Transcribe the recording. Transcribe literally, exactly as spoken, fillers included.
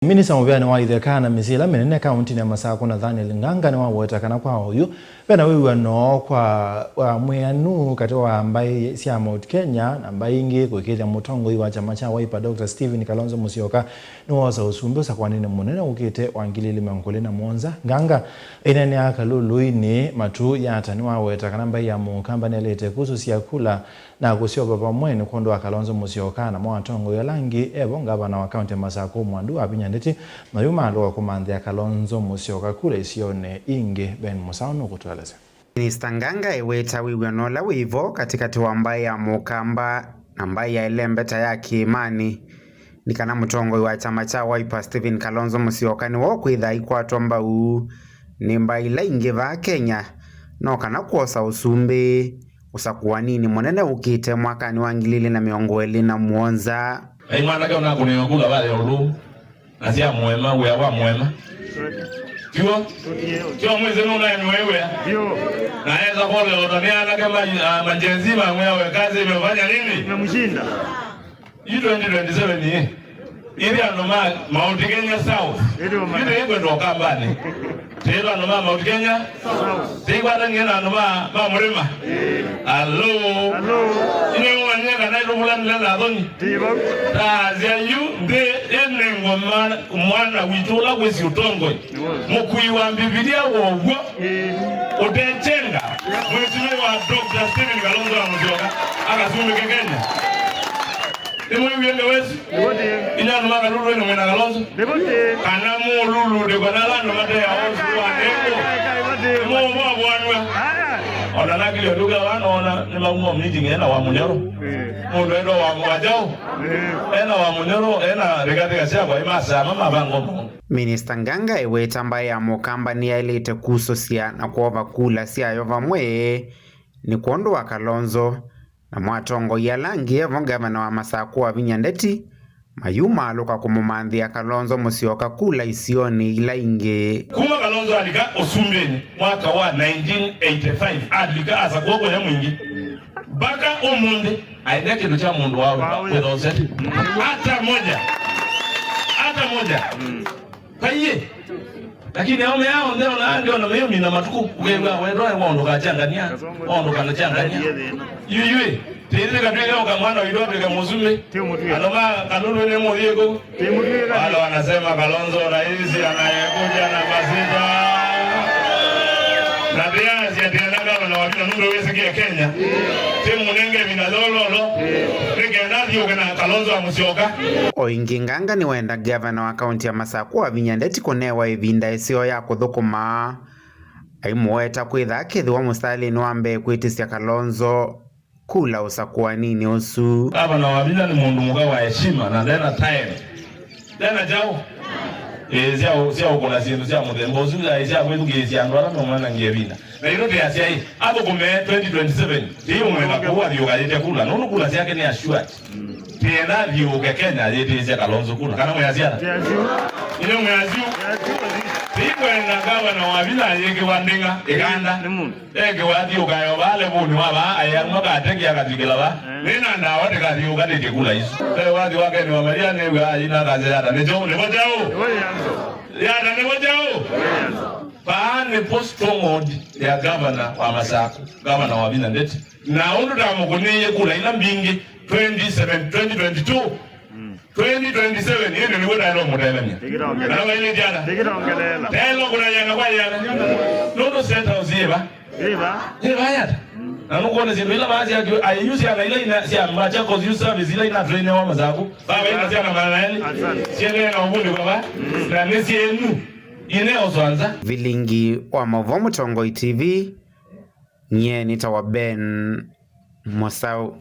Minista mũvĩanĩ wa itheka na mĩsyĩ ĩla mĩnene kaũntĩnĩ ya Masakũ, Nathaniel Nganga, nĩwaweta kana kwa oyu ve na wĩw'ano kwa, wa mwĩanu katĩ wa mbaĩ sya Mount Kenya na mbaĩ ingĩ kũĩkĩĩthya mũtongoi wa kyama kya Wiper, Doctor Stephen Kalonzo Musyoka, nĩwoosa ũsumbĩ ũsakũanĩnĩ mũnene ũkĩte wa ngili ilĩ mĩongo ĩlĩ na mũonza. Nganga aineenea Kalũlũinĩ, Matu Yata nĩwaweta kana mbaĩ ya Mũkamba nĩyaĩlĩte kusũsya kula na kũsyova vamwe nĩ kwondũ wa Kalonzo Musyoka namo atongoi ala angĩ evo, ngavana wa kaũntĩ ya Masakũ Mwandũ Wavinya Ndeti, na yu maalũka kũmanthĩa Kalonzo Musyoka kula isionĩ ingĩ. Ben Mũsaũ nũkũtũelesya. Minista Nganga eweta wĩw'ano ũla wĩvo katĩkatĩ wa mbaĩ ya Mũkamba na mbaĩ ya ĩlembeta ya Kĩĩmanĩ nĩ kana mũtongoi wa kyama kya Wiper Stephen Kalonzo Musyoka nĩwe ũkwĩtha aikwatwa mbau nĩ mbaĩ ila ingĩ vaa Kenya, no kana kwosa ũsumbĩ ũsakũaninĩ mũnene ũkĩte mwakanĩ wa ngili ilĩ na mĩongo ĩlĩ na mũonza. Ai mwanake onakũnĩwa kula vale ũlũ na sya mũema, wĩa wa mũema. Kiwa? Kiwa mwezi nuna ni wewe. Ndio. Na eza kole ota ni anake ma, ah, majenzi mamwe yawe kazi imefanya nini? Imemshinda. Yu twenty twenty-seven ĩĩ, ithe andũ ma Mount Kenya South. Ithe ma- ithe ĩkwendwa Ũkambanĩ. Tĩĩtwa andũ ma Mount Kenya South. Tĩikwatanie na andũ ma, ma mũrĩma. Alo. Alo. Ine ũmanyie kana ĩtũvũlanile na athoni. Tivo. Taasya yu nthĩ ĩnengwa ma-, mwana witũ ũla wĩsĩ ũtongoi. Mũkui wa Mbivilia wow'o. Ũtechenga. Mheshimiwa Doctor Stephen Kalonzo wa Musyoka akasumbĩke Kenya. Nĩmwĩw'ĩe ngewa ĩsu? Nĩvo tĩ. Inyuĩ andũ ma Kalũlũinĩ mwĩ na Kalonzo? Nĩvo tĩ. Kana mũlulundĩkwa na ala andũ mateaa ũsu wa ndengo? Nĩmũvavwanw'a. Ona nakilio nduka wanoona nĩmauma meeting ena wa mũnyoro. Mũndũ enda wa mwajaũ? Ena wa mũnyoro, ena rĩkathĩka syakwa imasama mavanga ũmwe. Minista Nganga eweta mbaĩ ya Mũkamba nĩyaĩlĩte kusũsya na kwova kula syayo vamwe nĩ kwondũ wa Kalonzo, namo atongoi ala angĩ evo ngavana wa Masakũ Wavinya Ndeti mayumaalũka kũmũmanthĩa Kalonzo Musyoka kula isionĩ ila ingĩ. Kuma Kalonzo alika ũsumbĩnĩ mwaka wa nineteen eighty-five, alika asakũa kũya mwingĩ mpaka ũmũnthĩ. Aendea kĩndũ kya mũndũ wa wĩtha ũseti. Hata moja. Hata moja. Kaiye. Lakini aume yao ndio na ndio na mimi na matuku. Wewe wewe wewe ndo kachangania. Ndo kanachangania. Yuyui. Tĩĩthĩ katwĩke ũka mwana witũ atwĩke mũsumbĩ. Andũ ma Kalũlũ nĩ mũthiĩ kũu. Wale wanasema Kalonzo rais anayekuja namba sita. Na pia asiatiana ngavana wa Wavinya nũndũ wĩsĩkĩe Kenya. Tĩmũnenge ĩvinda lololo. Nĩ kenda athiũke na Kalonzo wa Musyoka. O ĩngĩ Nganga nĩwenda ngavana wa kaũntĩ ya Masakũ Wavinya Ndeti kũnewa ĩvinda ĩseo ya kũthũkũma. Aimũweta kwĩtha akĩthĩwa mũstalĩnĩ wa mbee kwĩtĩsya Kalonzo kula ũsakũaninĩ ũsu. Gavana Wavinya nĩ mũndũ mũka wa heshima na ndena time. Ndena kyaũ? Ĩĩ, sya ũ-, sya ũkũla syĩndũ sya mũthemba ũsu, ĩĩ, sya kwĩthukĩĩsya andũ ala mamwanangie ĩvinda. Na itũ tĩasya ĩ, athũkũme twenty twenty-seven, tĩimwenda kũu athiũka yĩte kula, nũndũ kula syake nĩ assured. Tĩenda athiũũke Kenya yĩtĩĩsya Kalonzo kula, kana mwĩasya ata? Inyuĩ mwĩasya? Tĩikwenda gavana Wavinya ayĩkĩwa ndĩng'a ĩkanda. Eke wathi ũkaeo vaa levũnĩ wa vaa, aĩanwa kateki akathikĩla vaa. Nĩna ndawa ndĩkathiũũkanĩtye kula isu. Ve wathi wa Ken wa Maria nĩw'a aina akasya Yata nĩkyo, nĩvo kyaũ? Yata nĩvo kyaũ? Vaa nĩvo stronghold ya gavana wa Masakũ, gavana Wavinya Ndeti. Na ũndũ tamũkũnĩie kula ila mbingĩ twenty seven, twenty twenty-two. Twenty twenty-seven, ĩndĩ nĩw'o taĩla ũmũtethania. Ndĩkĩtongelela. Kana wailĩte ata? Ndĩkĩtongelela. Taĩla ũkũna yĩana kwa yĩana. Nũndũ State House yĩva? Yĩva? Yĩva yata? Na nũkwona syĩndũ ila vaa sya kĩũ, ayu syana ila ina sya Machakos Youth Service ila inatrainiwa Masakũ. Vaa ina syana magana elĩ. Asante. Syendee na ũvundĩkwa vaa. Na nĩ syenu. Ine oswanza. Vilingi wa Maũvoo Mũtongoi T V, nyie nĩtawa Ben Mũsaũ.